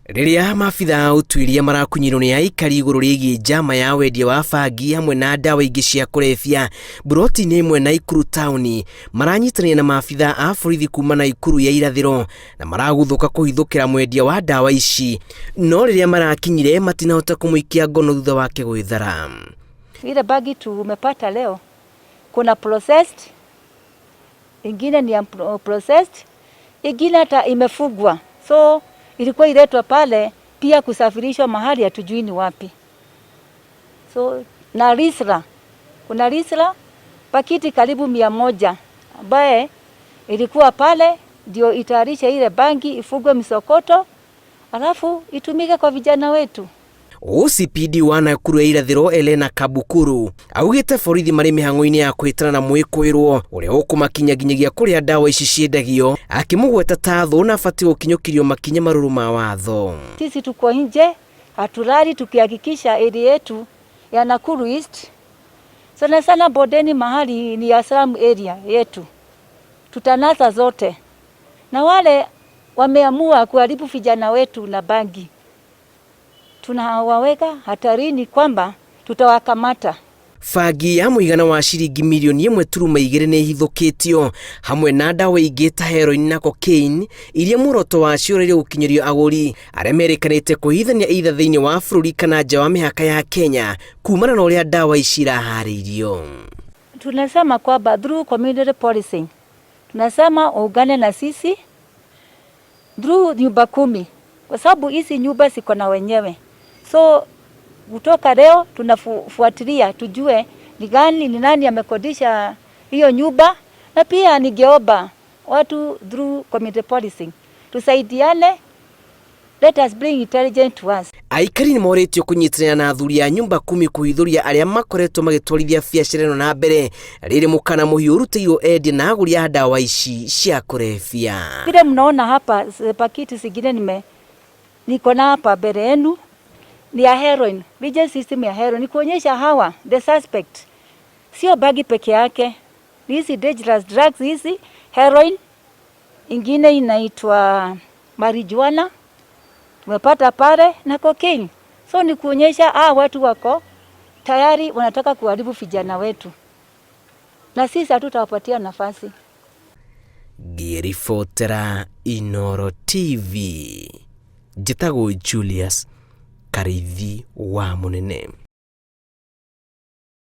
Rĩrĩa maabitha a ũtuĩria marakunyirwo nĩ aikari igũrũ rĩgiĩ njama ya wendia wa bangi hamwe na ndawa ingĩ cia kũrebia mburoti-inĩ ĩmwe Naikuru taũni, maranyitanĩire na maabitha a borithi kuma Naikuru ya irathĩro na maraguthũka kũhithũkĩra mwendia wa ndawa ici, no rĩrĩa marakinyire matinahota kũmũikia ngono thutha wake gwĩthara. Ile bangi tumepata leo kuna processed, ingine ni unprocessed, ingine hata imefugwa, so ilikuwa iletwa pale pia kusafirishwa mahali hatujui ni wapi. So na Rizla, kuna Rizla pakiti karibu 100 ambaye ilikuwa pale ndio itayarishe ile bangi ifugwe msokoto, alafu itumike kwa vijana wetu. OCPD wa Nakuru ya irathĩro Elena Kabukuru augĩte borithi marĩ mĩhang'o-inĩ ya kwĩtana na mwĩkũĩrwo ũrĩa ũkũmakinya nginyagia kũrĩa ndawa ici ciendagio, akĩmũgweta ta thũ na abatiĩ gũkinyũkĩrio makinya marũrũ ma watho. Sisi tuko nje hatulali, tukihakikisha area yetu ya Nakuru East, sana sana bondeni mahali ni ya slum area yetu, tutanasa zote, na wale wameamua kuharibu vijana wetu na bangi tunawaweka hatarini kwamba tutawakamata. Bangi ya mũigana wa ciringi mirioni 1.2 nĩ ihithũkĩtio hamwe na ndawa ingĩ ta heroin na cocaine iria muoroto wacio ũrĩ gũkinyĩrio agũri arĩa merĩkanĩte kwĩhithania either thĩinĩ wa bũrũri kana nja wa mĩhaka ya Kenya kumana na ũrĩa ndawa ici iraharĩirio. Tunasema kwamba through community policing, tunasema ungane na sisi through nyumba kumi, kwa sababu hizi nyumba ziko na wenyewe, so kutoka leo tunafuatilia tujue ni gani, ni nani amekodisha hiyo nyumba, na pia ningeomba watu through community policing tusaidiane, let us bring intelligence to us. Aikari nĩ morĩtio kũnyitanĩra na athuri a nyumba kumi kũhithũria arĩa makoretwo magĩtwarithia biacara ĩno na mbere, rĩrĩ mũkana mũhiũ ũrutĩirwo endia na agũri a ndawa ici cia kũrebia. Vile mnaona hapa pakiti zingine niko na hapa mbele yenu ni ya heroin, legal system ya heroin, ni kuonyesha hawa the suspect sio bangi peke yake, ni hizi dangerous drugs hizi, heroin, ingine inaitwa marijuana tumepata pale na cocaine. So ni kuonyesha watu wako tayari wanataka kuharibu vijana wetu, na sisi hatutawapatia nafasi. Ngĩribotera Inoro TV, njĩtagwo Julius Karithi wa Mũnene.